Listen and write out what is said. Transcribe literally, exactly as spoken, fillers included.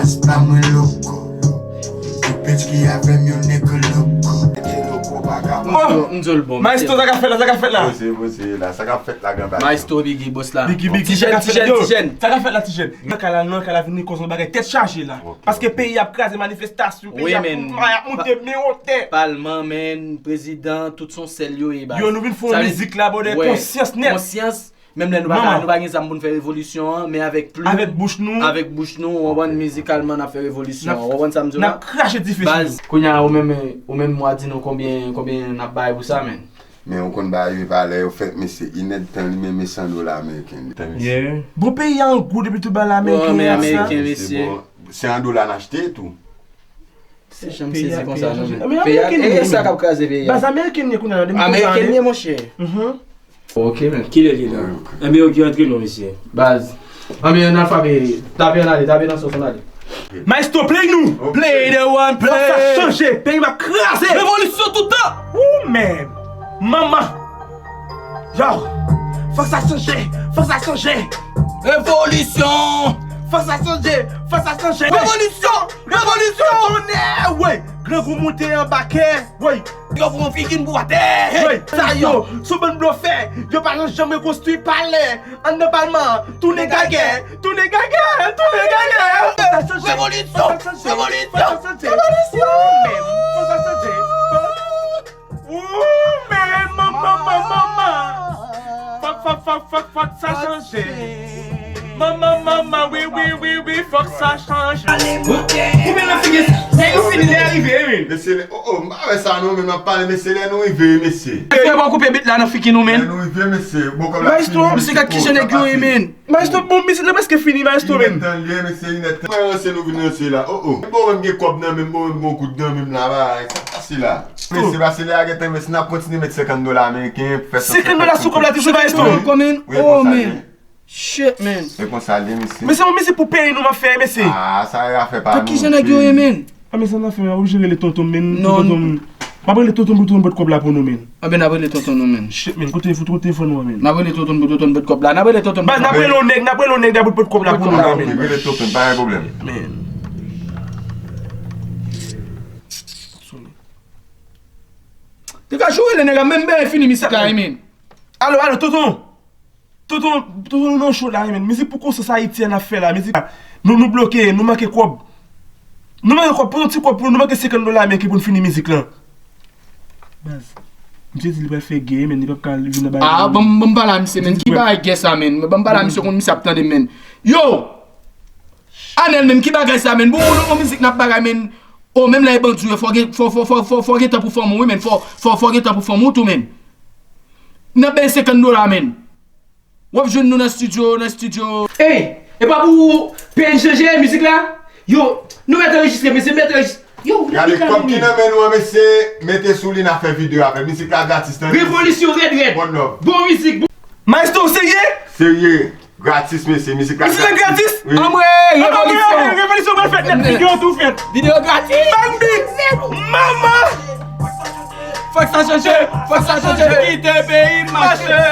Pa mwen loko. Tout bitch ki avè m, yon nèg loko. Loko pa ka. Oh! M di w l bon. Maestro, sa k ap fèt la, sa k ap fèt la? Poze, poze la, sa k ap fèt la, gran baz? Maestro Biggie, boss la. Biggie, Biggie, Tijèn, Tijèn, Tijèn. Sa k ap fèt la, Tijèn? Nan kay la, nan kay la, vin koz yon bagay tèt chaje la. Paske peyi ap kraze, manifestasyon, peyi ap ap monte, men otè. Palman, men prezidan, tout se yon sèl yo ye, baz. Yo, nou vin fè yon mizik la, brother, konsyans nèt. Konsyans. Menm lè nou pa ka, nou pa gen zam pou n fè revolisyon an, men avèk plim, avèk bouch nou, avèk bouch nou, w konprann, mizikalman n ap fè revolisyon an. W konprann sa m di w la? N ap krache dife sou yo. Baz, kounye a ou menm, ou menm w a di nou konbyen, konbyen n ap bay pou sa, menn? Men ou konn bagay yo pa lè yo fèt, mesye. Inèdtan li menm e san dola ameriken li. Yeah. Bon, peyi a an gou depi tout bagay la ameriken ye sa. Ameriken, mesye. Se an dola n achte tou. Se janm sezi konsa non men. Peyi a, e sa k ap kraze peyi a. Baz ameriken ye kounye a nan. Ameriken ye monchè. Ok men. Kilè li la? Enben yo ki antre non mesye. Baz. Anben ann al frape. Tape ann ale, tape nan sans ann ale. Maestro, play nou. Play the one, play. Fòk sa chanje. Peyi m ap kraze. Revolisyon tout tan. Ou menm. Manman. Yo. Fòk sa chanje. Fòk sa chanje. Revolisyon. Fòk sa chanje. Fòk sa chanje. Revolisyon. Revolisyon. Tonnè, wey. Grangou moute anba kè, wey. Yo pran figi n pou atè. Wey, sa yo, se yon bann blofè. Yo pa janm rekonstwi palè. Anndan palman, tounen gagè, tounen gagè, tounen gagè. Revolisyon, revolisyon, revolisyon. Ou menm, fòk sa chanje. Ou menm, manman, manman, manman. Fòk, fòk, fòk, fòk, fòk sa chanje. Manman, manman, wi, wi, wi, wi, fòk sa chanje. Koupe nan figi, nèg yo fini lè a rive, wi. Mesye, oh, oh, m pa wè sa non, men m ap pale, mesye, lè nou rive, mesye. Frè, bon, koupe bit la nan figi nou, men. Lè nou rive, mesye, bon, kòm la fini, mesye, ki jan nèg yo ye, men. Maestro, bon, mizik la prèske fini, maestro, men. Inèdtan li ye, mesye, inèdtan. Mwen ranse nou vin ranse la, oh, oh. Bon, menm gen kòb nan men m, bon, menm gen yon goud nan men m la, bagay sa pase la. Mesye, pase lè a gentan, mesye, n ap kontinye met senkant dola ameriken pou fè senkant dola sou kòb la, toujou, maestro. Wi, konsa li ye. Shit, man. E konsa li ye, mesye. Mesye, bon, mizik pou peyi nou m ap fè, mesye. Ah, sa yo afè pa nou. Ki jan nèg yo ye, men? A men sa n ap fè, m oblije rele tonton m, men, tonton m. M ap rele tonton m pou tonton m pot kòb la pou nou, men. Anben n ap rele tonton nou, men. Shit, men, kote fout, kote telefòn ou an, men? N ap rele tonton m pou tonton m pot kòb la. N ap rele tonton m. Baz, n ap rele yon nèg, n ap rele yon nèg la pou l pot kòb la pou nou la, men. Rele tonton, pa gen pwoblèm. Men. Te ka joure le nèg la, menm ben fini mizik la, men. Alo, alo, tonton. Tonton, tonton, nou nan cho la, men. Mizik pou konsyans ayisyen n ap fè la. Mizik la, nou, nou bloke, nou manke kòb. Nou manke kòb, pran yon ti kòb pou nou, nou manke senkant dola ameriken pou n fini mizik lan. Baz, misye di li pral fè gè, men, li p ap ka vin nan bagay. Ah, ban m, ban m pale a misye, men. Ki bagay gè sa, men? Ban m pale a misye, konn misye ap tande m, men. Yo! Anèl, men, ki bagay sa, men? Bon, yon mizik n ap bagay, men. Oh, menm lè e bandi w ye, fò gen, fò, fò, fò, fò, fò gen tan pou fanmi w, wi, men. Fò, fò, fò gen tan pou fanmi w tou, men. N ap bay senkant dola, men. W ap jwenn nou nan estidyo, nan estidyo. Ey, e pa pou peyi n chanje mizik la? Yo, nou mèt anrejistre, mesye, mèt anrejistre. Yo, gade kòb ki nan men nou an, mesye, mete sou li, n a fè videyo avè l. Mizik la gratis, tande. Revolisyon rèd rèd. Bon mizik, bon. Maestro, w serye? Serye. Gratis, mesye. Mizik la gratis. Wi. Anmwe, revolisyon. Revolisyon pral fèt nèt. Videyo tou fèt. Videyo gratis. Bang beat. Manman. Fòk sa chanje. Fòk sa chanje. Kite peyi m mache.